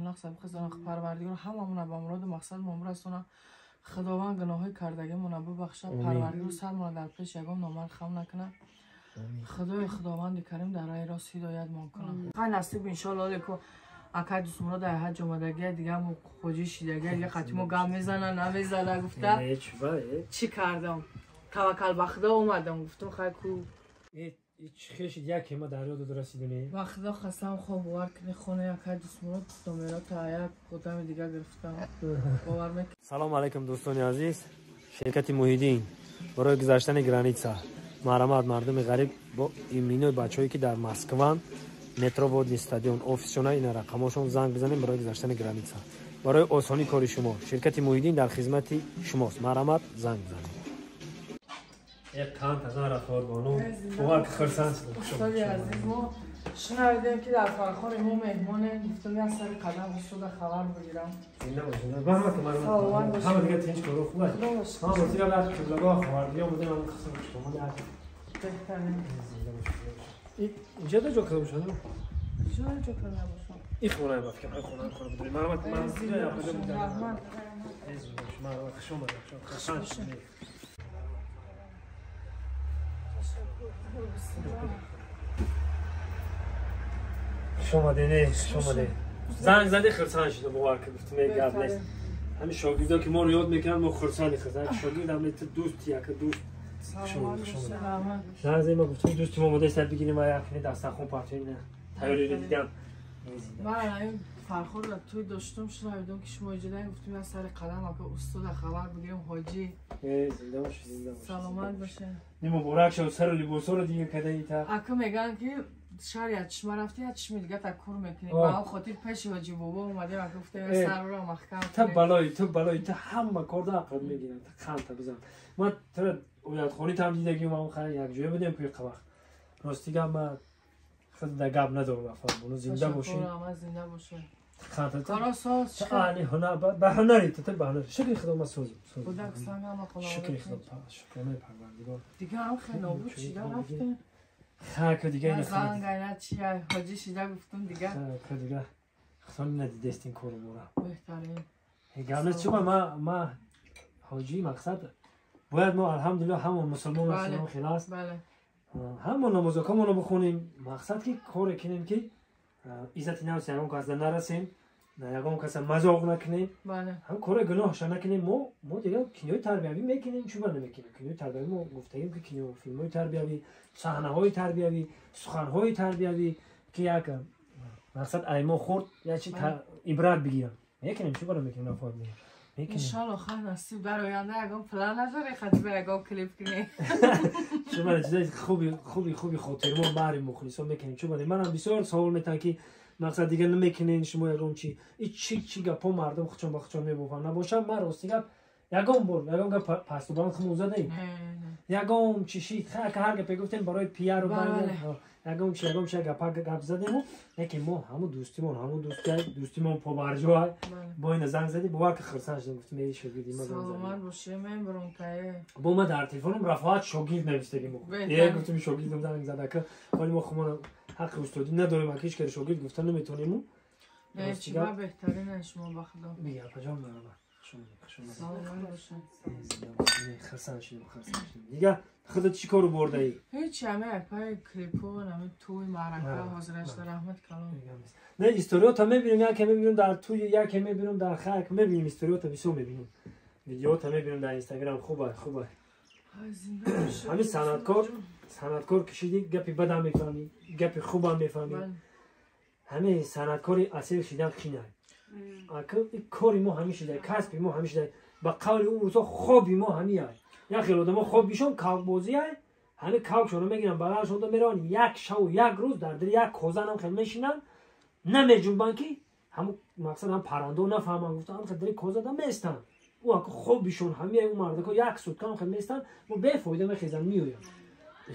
нақса бихезонад. Парвардигор ҳамамона ба муроду мақсадмон бирасонад. Худованд гуноҳҳои кардагимона бибахшад. Парвардигор сармона дар пеш ягон номард хам накунад. Худои Худованди Карим дар раҳи рост ҳидоятмон кунад. Хай насиб иншоалло леко акай дӯстмуро дар ҳаҷ омадагия дига мо хоҷи шидагия дига қати мо гап мезана намезана гуфта чӣ кардам, таваккал ба Худо омадам, гуфтам хай ку хешид яке ма дар ёдат расидуне. Ба Худо қасам, хоб бовар кунӣ, хонаи акай дӯстмуро домеро та як одами дига гирифтам, бовар мекунӣ. Салом алейкум, дӯстони азиз. Ширкати Муҳиддин барои гузаштани граница марҳамат, мардуми ғариб бо иминои бачаҳое ки дар Москван, метро Водный стадион офисшона, ина рақамошон, занг бизанем барои гузаштани граница. Барои осонӣ кори шумо ширкати Муҳиддин дар хизмати шумост. Марҳамат, занг бизанем. Устоди азиз, мо шунавидем ки дар Фархори мо меҳмоне, гуфтам як сари қадам устода хабар бигирам. Инҷа да ҷо карда бошад? Инҷа ҷо карда бошад. Ин хонаи ба фикрам, хонаи хона бидорем. Марҳамат, ман Раҳмат. Хуш омадед. Хурсанд шудем. Хуш омадед, хуш омадед. Занг задӣ, хурсанд шудам, бовар кун, гуфтам эй гап нест. Ҳамин шогирдо ки моро ёд мекунанд, мо хурсанди хурсанд. Шогирдам не, ту дӯст, яка дӯст. Занг задӣ, ма гуфтам дӯсти мо омода аст, бигирем ва якне дастархон партоем, тайёриро дидам. Ман ҳамин Фархорро туй доштум, шунавидам ки шумо иҷода, гуфтам як сари қадам ака устода хабар бигирем, ҳоҷӣ. Зинда бошед, зинда бошед. Саломат бошед. Не, муборак шуд, сару либосҳоро дига кадаи та. Ака мегӯянд ки шаҳр як чишма рафти, як чишми дига та кур мекунӣ. Ба он хотир пеши ҳоҷӣ бобо омадем, ака гуфтем сарро маҳкам кунем. Та балои ту, балои ту ҳама корда ақл мегиранд, та қанта бизан. Ман тура оятхонӣ там дидагим, ам хай якҷоя будем куи қавақт. Рости гап, ман худ да гап надорам, афон, зинда бошӣ. Зинда бошӣ. Кора соз чӣ? Аҳли ҳунар, ба ҳунари ту, ба ҳунар. Шукри Худо, ман созам. Худо ҳама Шукри Худо, шукронаи Парвардигор. Дига ҳам хеле нобуд шида рафтем. Хака дига ина занг айна чи ҳоҷӣ шида гуфтум дига. Хака дига худо надидестин кору бора. Беҳтарин. Гап нест, чуба ма ҳоҷӣ мақсад бояд мо алҳамдулиллоҳ ҳама мусулмон ҳастем, хел аст. Ҳама намозакомонро бихонем, мақсад ки коре кунем ки иззати нафси ягон кас нарасем, ягон каса мазоқ накунем, ҳам кори гуноҳша накунем. Мо дига кинои тарбиявӣ мекунем, чуба намекунем? Кинои тарбиявӣ мо гуфтагим ки кино, филмҳои тарбиявӣ, саҳнаҳои тарбиявӣ, суханҳои тарбиявӣ ки як мақсад ай мо хурд як чи ибрат бигирам, мекунем, чуба намекунем? Нафоид мегирам. Иншалло, хай насиб, дар оянда ягон план надорӣ хатиба ягон клип кунӣ? Чуба чизаи хуби хуби хуби хотирмо баҳри мухлисон мекунем, чуба манам бисёр савол метаҳам ки мақсад дига намекунен шумо ягон чи, и чи чи гапҳо мардум худшон ба худшон мебофанд. Набошад, ман рости гап ягон бор ягон гап пастубаланд худмон задаем, ягон чи шид, ҳар гапе гуфтем барои пиару ягон чи, ягон чи гапа гап задему, лекин мо ҳамун дӯстимон, ҳамун дӯстимон побарҷоай. Бо ина занг задӣ, бовар ки хурсанд шудам, гуфтам эй шогирди ма занг задӣ. Саломат бошӣ, мен бронкае. Бо ма дар телефонам Рафоат шогирд навиштагим, е гуфтам шогирдам занг зада, ки ҳоли мо хумона ҳаққи устодӣ надорем, аки ҳеч каде шогирд гуфта наметавонему. Чиба беҳтарин шумо, ба Худо. Бига апаҷон, марҳамат. Саломат бошед. Хурсанд шудем, хурсанд шудем. Дига худат чӣ кору бурдаӣ? Ҳеч, ҳаме пай клипо, ҳаме туй маърака ҳозирашда, раҳмат калом. Не, историёта мебинем, яке мебинем дар туй, яке мебинем дар хак, мебинем историёта, бисёр мебинем. Видеота мебинем дар Инстаграм, хуба, хуба. Ҳамин санъаткор, санъаткор кишиди, гапи бадам мефаҳмӣ, гапи хубам мефаҳмӣ. Ҳамин санъаткори асил шидан қинай. Кори мо ҳамин шидай, касби мо ҳамин шидай. Ба қавли ӯ рӯзҳо хоби мо ҳамин ай. Як хел одамо хобишон кавкбозӣ ай, ҳамин кавкшонро мегиранд, бағалшонда мераванд, як шаву як рӯз дар дили як козанам хел мешинанд, намеҷунбанд ки ҳамун мақсад ҳам паррандо нафаҳманд, гуфта ҳам хел дили козада местанд. Ӯ ака хобишон ҳамин ай, ӯ мардако як сутка ҳам хел местанд, бо бефоида мехезанд, меоянд.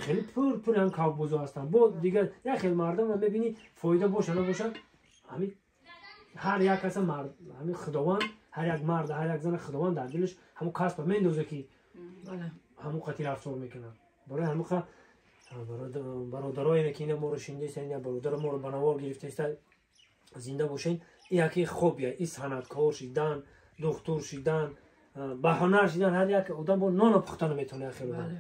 Хеле пур пур ҳам кавкбозо ҳастанд. Бо дигар як хел мардамро мебинӣ, фоида боша набошад, ҳамин ҳар як каса мард, ҳамин Худованд ҳар як мард, ҳар як зана Худованд дар дилаш ҳамун касба мендоза ки ҳамун қати рафтор мекунад. Барои ҳамун бародарое ки ина моро шиндаиста, ина бародаро моро ба навор гирифтаиста, зинда бошен, Яке хобия, и санъаткор шидан, духтур шидан, ба ҳунар шидан. Ҳар як одам бо нон пухтан метавонад, як хел одам.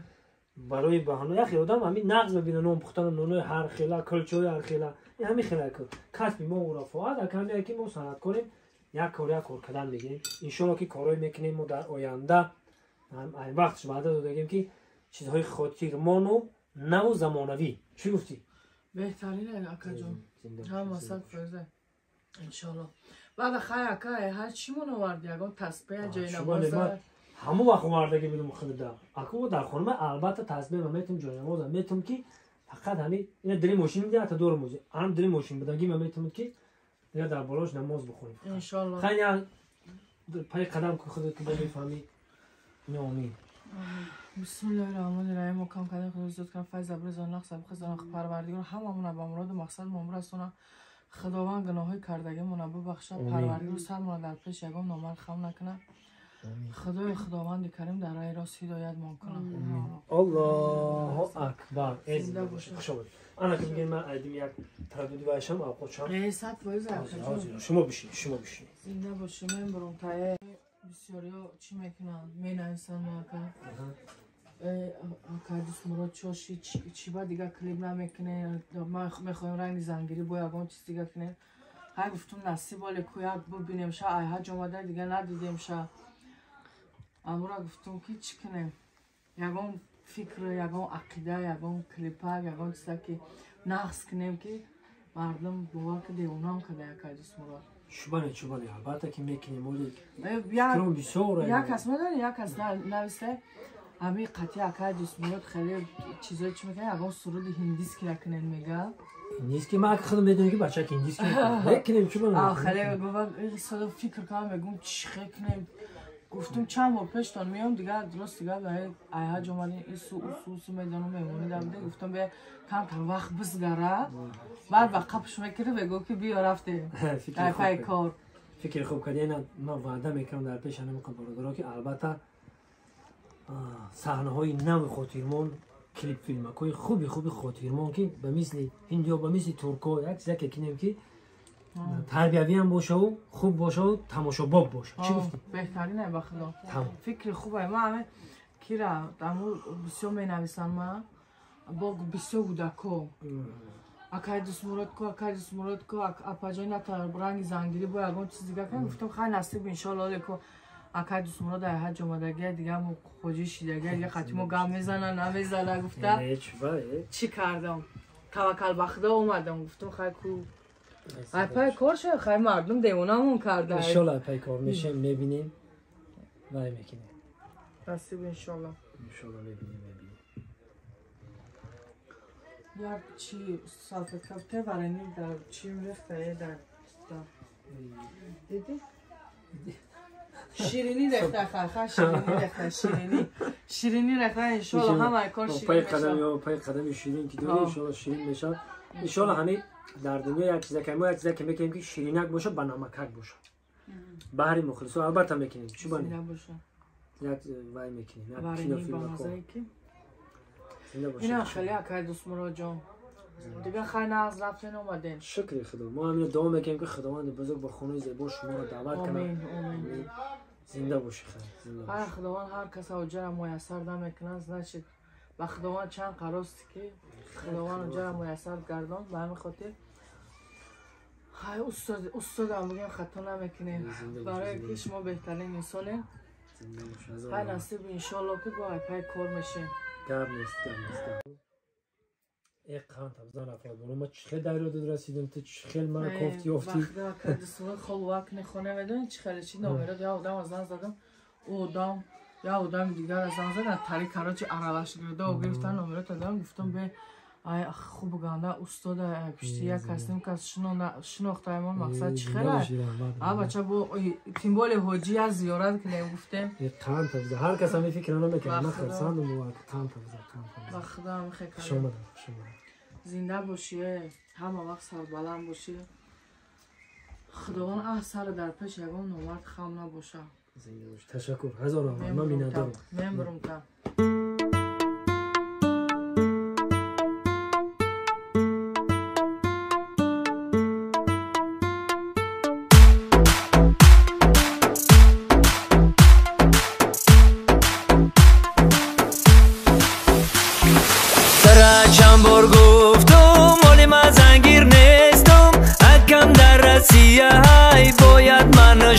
Барои ба ҳунар як хел одам ҳамин нағз мебинад нон пухтан, нонои ҳар хела, кулчаҳои ҳар хела. Ин ҳамин хела касби мо урафоат, акаме ки мо санъаткорем, як кор як кор кардан мегирем. Иншоалло ки корҳое мекунем мо дар оянда. Ай вақтш ваъда додагем ки чизҳои хотирмону наву замонавӣ. Чӣ гуфтӣ? Беҳтарин акаҷон. Ҳама 100%. Иншоалло. Баъд хай ака, ҳар чӣ мон оварди? Ягон тасбеҳ, ҷои намоз? Ҳамон вақт овардагӣ будум худда. Аку дар хонама албатта тасбеҳ ма метум, ҷои намоз метум ки фақат ҳамин ина дили мошин мида та дорум ози. Ам дили мошин будагӣ ма метум ки дигар дар болош намоз бихонем. Иншоалло. Хай пай қадам ки худат ки мефаҳмӣ. Амин. Бисмиллоҳи раҳмони раҳим. Мо кам кардем, худо зиёд кунад, файз абрезон, нақс абхезон, Парвардигор ҳамамона ба муроду мақсад мон расона. Худованд гуноҳҳои кардагимона бибахшад, Парвардигор сармона дар пеш ягон номард хам накунад. Худои Худованди Карим дар раҳи рост ҳидоятмон кунад. Аллоҳу акбар. Хуш омадед. Ана ки мегӯем ман айдим як тараддуди вайшам авқотшам. 100%. Шумо бишинед, шумо бишинед. Зинда бошӣ, мембурам тае. Бисёриҳо чӣ мекунанд? Менависанд ака. Ака Дӯстмурод чоши чӣ ба дигар клип намекунед? Ма мехоҳем ранги зангирӣ бо ягон чиз дига кунем. Ҳай гуфтум насиб оле ку як бибинем ша, ай ҳаҷ омада дига надидем ша. Амура гуфтум ки чӣ кунем? Ягон фикр, ягон ақида, ягон клипак, ягон чиза ки нақс кунем ки мардум бовар ки девонаам када ака Дӯстмурод. Шубане, шубане, албатта ки мекунем, оли фикрам бисёр. Як кас медонӣ, як кас нависта ҳамин қатъи акаи Дӯстмурод хеле чизое чӣ мекунад, ягон суруди ҳиндиски накунед мега. Ҳиндиски ман ака худам медонам ки бачаки ҳиндиски мекунем, чубане. Хеле фикр кардам, мегӯм чӣ хел кунем. Гуфтум чанд бор пештон меом, дигар дуруст дигар ай ҳаҷ омадем, ису усу усу медонам меҳмонӣ дар буде. Гуфтум бе камтар вақт бизгара, баъд ба қапш мекунӣ, мегӯ ки биё рафтем дар пай кор. Фикри хуб кардӣ. Ман ваъда мекунам дар пеш ҳамин бародаро ки албатта саҳнаҳои нави хотирмон, клип филмакҳои хуби хуби хотирмон ки ба мисли ҳиндиё, ба мисли турко як чизаке кинем ки тарбиявиам бошаву хуб бошаву тамошобоб боша. Чӣ гуфтӣ? Беҳтарин ба худо. Фикри хубе. Ман ҳаме кира аму бисёр менависам, ма бо бисёр кӯдако. Акай Дӯстмурод ку, акай Дӯстмурод ку, апаҷои ната ранги зангирӣ бо ягон чиз дига кунем. Гуфтам хай насиб иншоалло оле ку акай Дӯстмурод ай ҳаҷ омадагия, дига мо хоҷи шидагия, дига қатъи мо гап мезана, намезана гуфта. Чӣ кардам? Таваккал ба худо омадам. Гуфтам хай ку ай пай кор шуд, хай мардум девонамон карда. Иншоалло ай пай кор мешем, мебинем, вай мекунем. Насиб иншоалло. Иншоалло мебинем, мебинем. Як чӣ салфетка те варени дар чӣ рехта дар дидӣ? Ширинӣ рехта, хай хай ширинӣ рехта, ширинӣ. Ширинӣ рехта, иншоалло ҳамаи кор ширин мешавад. Пай қадами ширин ки дорӣ, иншоалло ширин мешавад. Иншоалло ҳамин дар дунё як чиза ки мо як чиза ки мекунем ки ширинак боша, ба намакак боша. Баҳри мухлисо албатта мекунем. Чӣ бани? Як вай мекунем, як кинофилм ки. Ина хеле акай Дӯстмурод ҷон. Дигар хай нағз рафтен омаден. Шукри Худо. Мо ҳамин дуо мекунем ки Худованди бузург ба хонаи зебо шуморо даъват кунад. Амин, амин. Зинда бошӣ, хай, зинда бошӣ. Ҳар Худованд ҳар кас оҷара муяссар намекунад, значит ба Худованд чанд қарости ки Худованд оҷара муяссар гардон. Ба ҳамин хотир хай устодам бигем хато намекунем. Барое ки шумо беҳтарин инсонед. Хай насиб иншоалло ки бо айпай кор мешем. Гап нест, гап нест. Э қанд табзан рафт. Ма чӣ хел дар ёдат расидам, ту чӣ хел ман кофти ёфтӣ? Вақте ака Дӯстмурод холвак нехоне, медонӣ чӣ хеле чӣ номерот я одам аз занг задам, ӯ одам я одами дигар аз занг задан, тари короче аралаш гирда гирифтан номерот дадам, гуфтам бе ай хуб ганда устода пишти як кас ним кас шинохтаимон мақсад чӣ хела? А бача бо тим боле ҳоҷӣ аз зиёрат кунем гуфтем. Қанд табза. Ҳар кас ҳамин фикрро намекунад. Ман хурсандам қанд табза, қанд табза. Ба Худо ҳам хел Хуш омадам, хуш омадам. Зинда бошӣ, ҳама вақт сарбаланд бошӣ. Худованд аҳ сар дар пеш ягон номард хам набоша. Зинда бошӣ. Ташаккур. Ҳазор раҳмат. Ман миннатдорам. Мембурам та.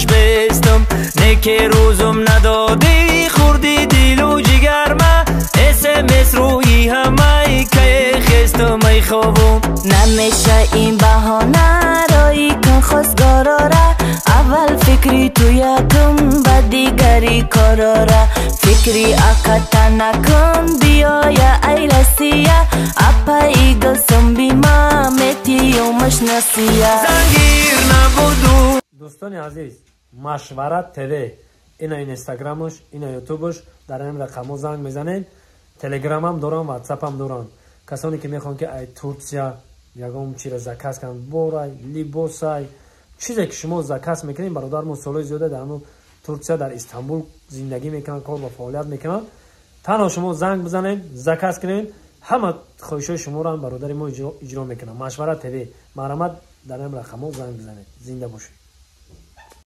пешаш бестам неке рӯзум надодӣ хурди дилу ҷигарма смс рӯи ҳамаи кае хестум ай хобум намеша ин баҳона рои кун хостгорора аввал фикри ту якум ба дигари корора фикри аката накун биёя ай Россия апаи гулсум бима метиёмаш насия зангир набуду. Дӯстони азиз, Машварат ТВ, ина Инстаграмаш, ина Ютубаш, дар ин рақамҳо занг мезанед. Телеграмам дорам, Ватсапам дорам. Касоне ки мехоҳанд, ки ай Турсия ягон чиро заказ кунанд, борай, либосай, чизе ки шумо заказ мекунед, бародармон солҳои зиёда дар ҳамон Турсия, дар Истанбул зиндагӣ мекунанд, кор ва фаъолият мекунанд. Танҳо шумо занг бизанед, заказ кунед, ҳама хоҳишҳои шуморо ҳам бародари мо иҷро мекунад. Машварат ТВ, марҳамат, дар ин рақамҳо занг бизанед. Зинда бошед.